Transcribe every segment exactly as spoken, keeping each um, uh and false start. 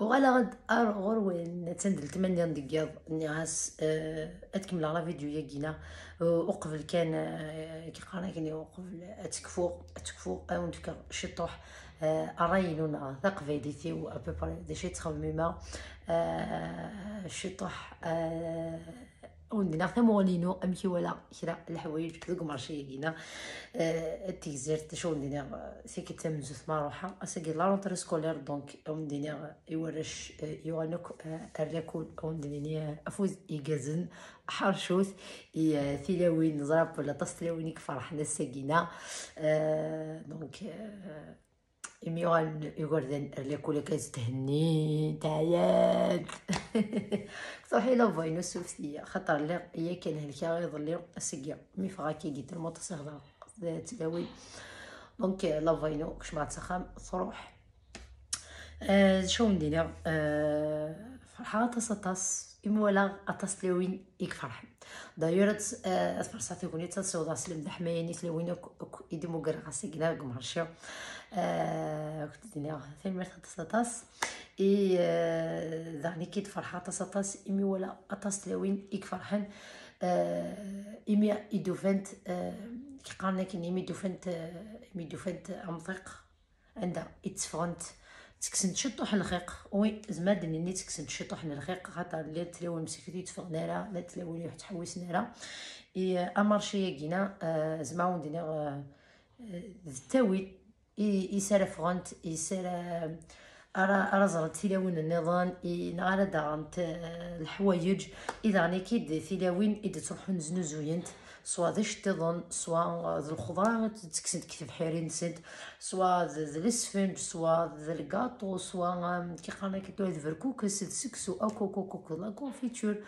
Uɣaleɣ-d ar ɣur-wen, attan d letmanya deg yiḍ, nniɣ-as, eh, ad kemmleɣ la vidéo-yagi-na, eh, uqbel kan, eh, ki qqaren akken, uqbel ad tekfuɣ, ad tekfuɣ, ad wen-d-fkeɣ ciṭuḥ, eh, ṛṛay-inu neɣ taqbaylit-iw, à peu près, d acu i ttxemmimeɣ, eh, ciṭuḥ, eh, ad wen-d-iniɣ tamuɣli-inu, amek i walaɣ kra n leḥwayeǧ deg umarci-yagi-na, eh, n Tegzirt, d acu ad wen-d-iniɣ, eh, tikkelt tamenzut ma ruḥeɣ, ass-agi d la rentrée scolaire, donc ad wen-d-iniɣ i warrac, eh, yuɣalen akk, eh, ar lakul, ad wen-d-nini, eh, afud igerrzen, ḥercut, i, eh, tilawin, neẓra belli aṭas n tlawin i iferḥen ass-agi-na, eh, donc, eh, imi yuɣalen igerdan ar lakul akka tthennin, teɛyad. Truḥ i la voix-inu, ssurfet-iyi, xaṭer lliɣ yakan helkeɣ iḍelli, ass-agi mi ffɣeɣ akkagi tellement aṭas i hedreɣ d tlawin. Donc, eh, la voix-inu kecmeɣ-tt s axxam, truḥ. Eh, d acu wen-d-iniɣ, eh, ferḥeɣ aṭas, aṭas, imi walaɣ aṭas n tlawin i iferḥen. D'ailleurs, ad, eh, ad ferṣeɣ tagnit, ad siwḍeɣ sslem d aḥmayan i tlawin akk, akk i d-mmugreɣ ass-agi-na deg umarci. Eh, ad kent-d-iniɣ tanemmirt aṭas, aṭas. I, eh, daɣen akka i d-ferḥeɣ aṭas, aṭas, imi walaɣ aṭas n tlawin i iferḥen, eh, imi i d-ufant, eh, ki qqaren akken, imi d-ufant, eh, imi d-ufant amḍiq anda i tteffɣent, ttekksen-d ciṭuḥ n lxiq. Oui, zma ad d-nini ttekksen-d ciṭuḥ n lxiq, xaṭer llant tlawin msakit ur tteffɣen ara, llant tlawin ur ttḥewwisen ara. I, eh, amarci-yagi-na, eh, zma ad wen-d-iniɣ, eh, eh, d ttawil i, i s ara ffɣent, i s ara, ara, ara ẓrent tilawin nniḍen, i, neɣ ara d-aɣent, eh, leḥwayeǧ, i daɣen akka i d tilawin i d-ttruḥun znuzuyent, swa d iceṭṭiḍen, swa, eh, d lxeḍra i ttekksen deg tebḥirin-nsent, swa d, d lesfenǧ, swa d lgaṭu, swa, eh, ki qqaren akka tura d berkukes, d seksu, akk, akk, akk, akk, la confiture,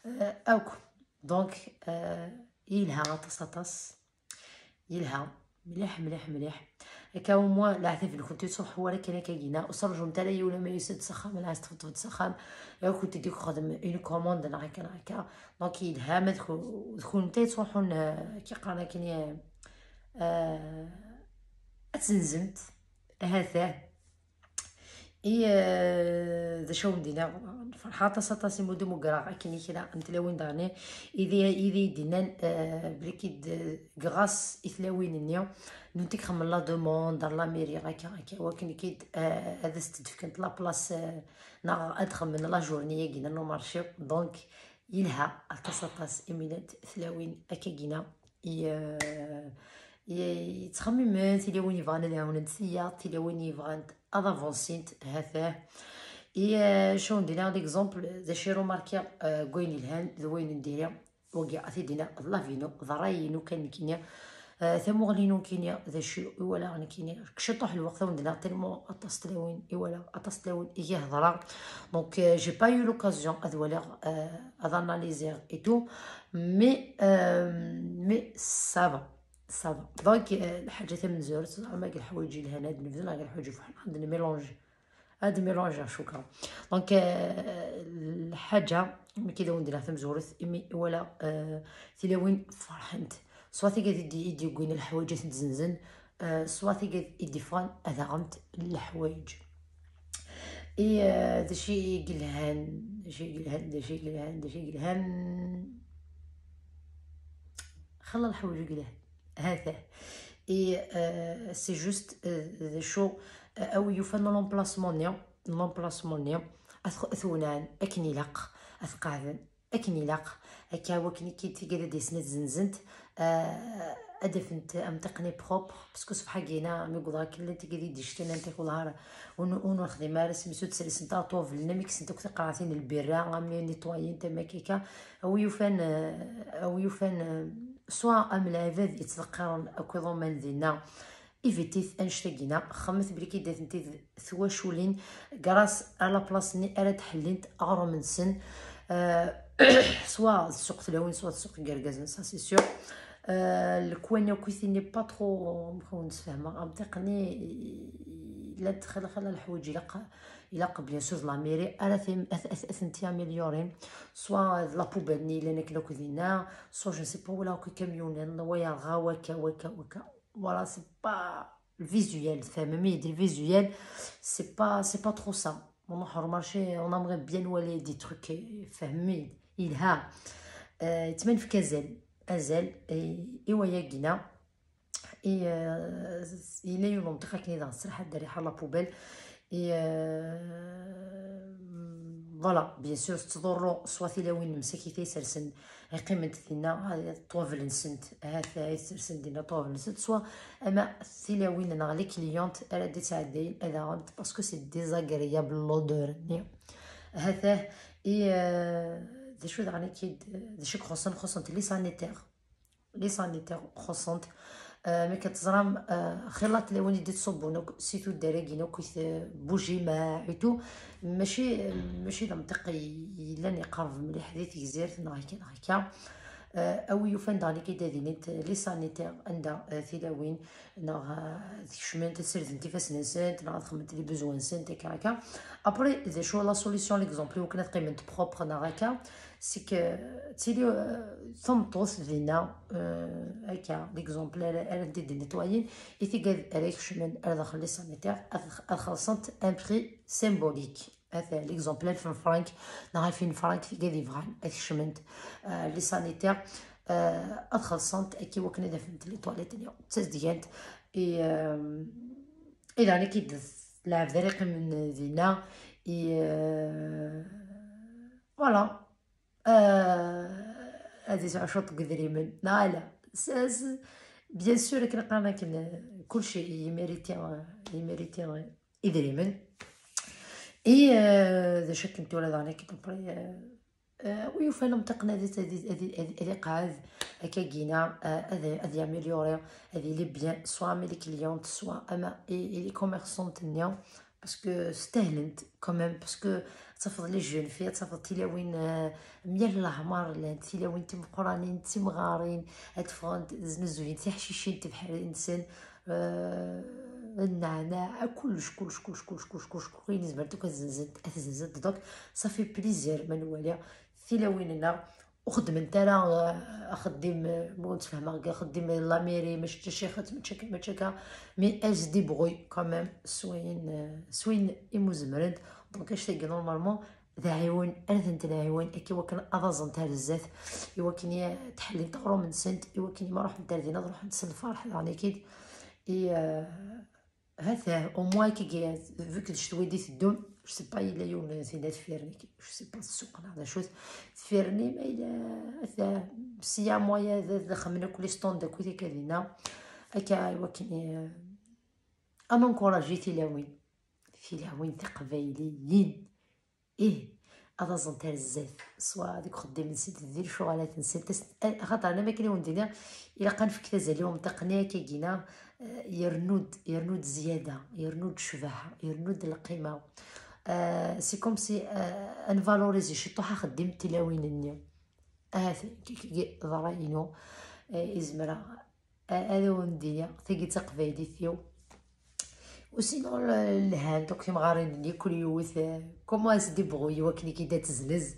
eh, akk. Donc, eh, yelha aṭas, aṭas. Yelha. Mliḥ, mliḥ, mliḥ. Akka au moins leɛtab-nkent ur yettruḥu ara kan akka gina. Ur ttṛaǧumt ara yiwen ama yusa-d s axxam, neɣ ad tfeṭṭfeḍ s axxam. Akken ad d-yexdem une commande neɣ akka neɣ akka. Donc yelha ma d ku-, d kunemti ay yettruḥun, eh, ki qqaren akken, eh, ad tzenzemt. Ahat, ah. I, eh, d acu awen-d-iniɣ, ferḥeɣ aṭas, aṭas imi ur d-mmugreɣ akken i kra n tlawin daɣen i d, i d iyi-d-innan, eh, belli ki d, grâce i tlawin-nni, nutenti i ixemmen la demande ar la mairie, akka, akka, wakken ki d, eh, ad as-d-fkent la place, eh, neɣ ad xemmen la journée-yagi n umarci. Donc, yelha aṭas, aṭas imi llant tlawin akka gina. I, eh, i, yettxemmimen, tilawin yebɣan ad ɛawnent tiyaḍ, tilawin yebɣan ad avancent, hatah. I, eh, acu n-d-iniɣ, l'exemple, d acu i remarkiɣ, eh, deg wayen yelhan d wayen n diri, wagi ad t-id-iniɣ d l'avis-inu, d ṛṛay-inu kan nekkini, eh, tamuɣli-inu nekkini, d acu i walaɣ nekkini, ciṭuḥ lweqt ad wen-d-iniɣ tellement aṭas n tlawin i walaɣ, aṭas n tlawin i hedreɣ. Donc, eh, j'ai pas eu l'occasion ad waliɣ, eh, ad analyser et tout, mais, euh, mais ça va, ça va. Donc, euh, lḥaǧa tamenzut, ama deg leḥwayeǧ yelhan ad nebdu, neɣ deg leḥwayeǧ ifuḥen, ad nmélange. Ad mélanger, cukkeɣ. Donc, euh, lḥaǧa, mi k-id-awen-d-iniɣ tamezwarut, imi wala, euh, tilawin ferḥent. Soit tigad i d-, i d-yewwin leḥwayeǧ ad tent-zenzen, euh, soit tigad i d-yeffɣen ad aɣent leḥwayeǧ. I, eh, d acu i yelhan, d acu i yelhan, d acu i yelhan, d acu i yelhan. Xalla leḥwayeǧ i yelhan. Hatah. I, eh, c'est juste, eh, d acu, eh, a wi yufan l'emplacement-nni, l'emplacement-nni, ad t-, ad t-wenɛen akken ilaq, ad t-qeɛden akken ilaq, akka wakken i k-, tigad ad d-yasen ad zenzent, eh, ad d-afent amṭiq-nni propre, parce que ṣṣbeḥ-agi-ina, mi wwḍeɣ akken llant tigad i d-icetkan, am tak wellah ar, ur n-, ur nexdim ara, smis ur d-srisent ara ṭwabel-nni, mi ksent akk tiqerɛatin n lbirra, am nettoyent, am akka, akka. A wi yufan, eh, a wi yufan, eh, soit am lɛibad yettḍeqqiren akk iḍumman dinna, éviter-t annect-agi-na, xemmet belli ki d atenti d twaculin, grâce à la place-nni ara d-ḥellint aɣrum-nsen, euh, soit d ssuq tlawin, soit d ssuq n yergazen, ça c'est sûr. Euh, le coin akk-iti n'est pas trop, amek wen-sfehmeɣ, amṭiq-nni, llant xilla, xilla leḥwayeǧ ilaq, ilaq bien sûr d la mairie ara tim-, at-, at-, atenti améliorer, soit d la poubelle-nni yellan akken akk dinna, soit je ne sais pas, wala akk ikamyunen, wa yerɣa, wakka, wakka, wakka. Voilà, c'est pas le visuel, tfehmem-iyi-d, le visuel, c'est pas, c'est pas trop ça. ونروحو للمارشي، on aimerait bien نولي des trucs, euh, فهمي، يلها. آه، تما نفك أزال، أزال، إي، إيوا ياكينا. إي، آه، إلا يوم منطقة كني داغ السرحة داري حال la poubelle. إي، آه، voilà، bien sûr، تضرو سوا تيلاوين مساكيتي سرسن. هي قيمة دينا، هذه طوابل نسنت، هذا يسرسن دينا طوابل نسنت، سوا أما تيلاوين نغلي client، ألا دي تعدي، ألا غد، parce que c'est désagréable l'odeur، ني. هذا، إي، آه، ذا شو دغني كيد، ذا شو خصن، خصن les sanitaires. Les sanitaires خصنت. آه، ملي كتزرام، آه، خلاط لي وني ديت صوبونوك، سيتو داراكينو كويت، آه، بوجي ما عيتو. ماشي، ماشي المنطق ي-، يلان يقرب مليح دي تيزيرت، نغيكا، نغيكا. آه، أوي يوفان داني كي دادينيت les sanitaires عندها، آه، تيلاوين، نغ، آه، تكشمنت، تسردنت يفاسن نسنت، نغ تخمنت les besoins نسنت، هكا، هكا. Après، ذا شو la solution، l'exemple، وكنا تقيمنت propre، نغ هكا. C'est que تيلي، آه، تمطوث دينا، آه، هكا، l'exemple، أنا، أنا ندي دي nettoyer، إي تيقاد أريك شمن، أنا داخل les sanitaires، أخ-، أخلصنت un prix symbolique. هذا l'exemple ألف فرانك، نهار ألفين فرانك تيقاد يبغان، أتشمنت، آه، les sanitaires، آه، أخلصنت، أكي وكنا دفنت les toilettes اليوم، تزديانت، إي، آم، إذا أنا كي دز لعب ذريق من دينا، إي، آه، voilà. آه، هذه عشرة قدريمن. لا، لا. س-، س-، bien sûr، كنا قلنا كن كل شيء يميريتي، يميريتي إدريمن. إي، آه، ذا شك انت ولا داني كي تبري، آه، آه، ويوفى لهم تقنا ذي، ذي، ذي، ذي، ذي قاعد، هكا جينا، آه، هذا، هذا ياميليوري، هذا لي بيان، سوا مي لي كليونت، سوا أما إي، إي لي كوميرسونت نيا. Parce que ستاهلنت quand même، parce que تفض les jeunes filles، تفض تيلاوين، آه، ميال العمر، لان تيلاوين تمقرانين، تمغارين، هاد فغان زنزوين، تحشيشين، تبحرين سن، آه، النعناع، كلش، كلش، كلش، كلش، كلش، كلش، كلش، كاين زبرتو كتزنزن، تزنزن دوك، صافي بليزير ما نوالي. تيلاوين لنا، وخدمت انا، آه، اخدم، آه، مو نتفهمها كاع، اخدم لاميري، ما شفتش شي خدمه تشكا ما تشكا، مي اج دي بغوي كمان سوين، آه، سوين ايمو زمرند. دونك اش تيقي نورمالمون ذا عيون، انا ثنت ذا عيون، اكي وكان اضازن تاع بزاف، ايوا كني تحلي تغرو من سنت، ايوا كني ما روح ندار دينا، نروح نتسن الفرح، يعني كيد. اي، آه، هذا، او موان كي جاي، فيك الشتوي دي تدوم، جو سي با، إلا يوم زينة تفيرني، جو سي با السوق، لا، لا، شو تفيرني، ما إلا هذا، سيا مويا، ذا، ذا خمنا كل ستوند، كل كلينا، هكا، وكني، أنا نكوراجي تيلاوين، تيلاوين تقبايليين. إيه، هذا زنتر الزيت، سوا هذيك خدي من سيت دير شغلات نسيت تس-، آه، خاطر أنا ما كاين وندينا، إلا كان فيك تزالي ومتقنية كي جينا، آه، يرنود، يرنود زيادة، يرنود شباحة، يرنود القيمة. آه، سي كوم سي، آه، أنفالوريزي شي طوحة خدمت تلاوين النيو. آه، كي، كي، كي، ضراينو، آه، إزمرا. آه، هذا هو مدينة، تيجي تقبايليت يو. وسينو ال-، الهان، دوك يمغارين لي كل يوث، آه، كومون سي ديبغوي، وكني كي دا تزلز.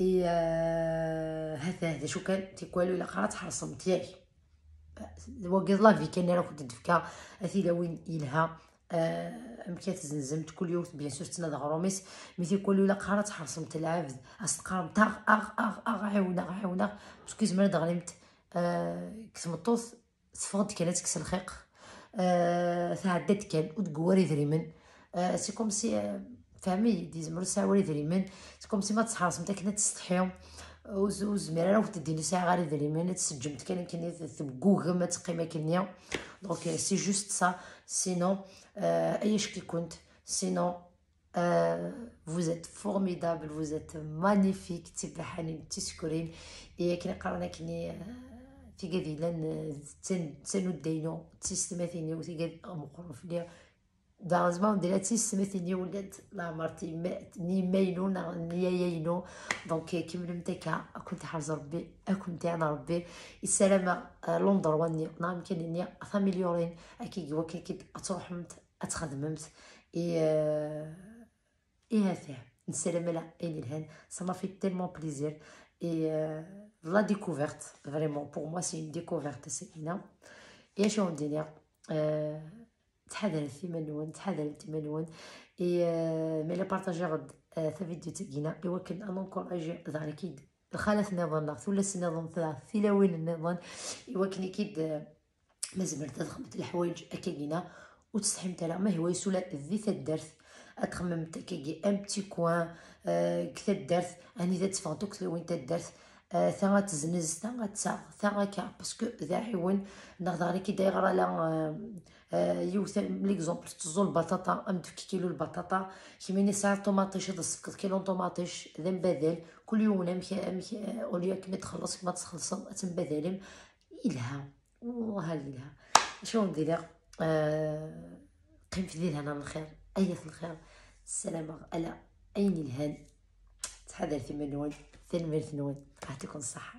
إي، آه، هذا، هذا شو كان، تيكوالو إلا قرات حرصمت ياك. وقيض لافي كان راه كنت دفكا، أثي لوين إلها، آه، أم كانت زنزمت كل يوم، بيان سور تنا دغروميس، مي تيكوالو إلا قرات حرصمت العبد، أستقام، تاغ، أغ، أغ، أغ، عاونا، عاونا، باسكو زمان دغريمت، آه، كتمطوث، تفغد كان تكس الخيق، آه، تعدد كان، ودقوار يدريمن. آه، سي كوم سي، آه، فهمي، دي زمرو ساعة ورا يدريمن. سي كوم سي ما تسحرص، متى كنا تستحيو. وز-، وزميرة راه تديني ساعة غير يدريمن، تسجمت كان، كان تبقوغ ما تقيمة كنيا. دونك، سي جوست سا. سينو، آه، أيش كي كنت. سينو، آه، vous êtes formidable، vous êtes magnifique، تبحانين تسكرين. إيه، كنا قرنا كني، آه، تيقادي لن، آه، تن-، تنو دينو، تيستماتيني وتيقاد مقروف لي. دا زمان ندير تيستماتيني ولات لا مرتي ما-، ني ماينو نا-، ني ياينو. دونك كملوا متاكا، كنت حافظ ربي، كنت على ربي. السلامة، آه، لوندر واني، نعم كان إني ثاميليورين، أكيد وكاكيد أتروح مت-، أتخدممت. إي، آه، إي هذا. نسلم على عين الهان. Ça m'a fait tellement plaisir. إي، آه، la découverte. Vraiment, pour moi, c'est une découverte, سكينة. إي شو ندير؟ آه، Ttḥadaret iman-nwen, ttḥadaret iman-nwen. Et, euh, mais la partager, euh, tavidyut-agi-na, i wakken ad nencourager ḍarikid lxalat nniḍen neɣ tullas nniḍen, tilawin nniḍen, i wakken i kid, euh, ma zemrent ad xedment leḥwayeǧ akkagina, ur ttsetḥimt ara. Ma ihwa-yas ula di taddart, ad txemmemt akkagi un petit coin, euh, deg taddart, anida tteffɣent akk tlawin taddart, euh, ta ad teznez, ta ad taɣ, ta akka, parce que d aɛiwen, neɣ daɣen akka d ayɣer ala, euh, euh, yiwet, l'exemple, teẓẓu lbaṭaṭa, am d-tefk kilu lbaṭaṭa, kemmini tesɛiḍ ṭumaṭic, ad tṣekkeḍ kilu n ṭumaṭic, d ambadal, kul yiwen amek, amek, euh, au lieu akken ad txelleṣ, kma ad txellṣeḍ, ad tembadalem, yelha. Wah, ad yelha. Acu n diri? Ah, qqim fi di lehna n lxir, ay at lxir. Ssalameɣ ala ayen yelhan. Ttḥadaret iman-nwen. Tanemmirt-nwen. Ɛṭikum ṣṣeḥḥa.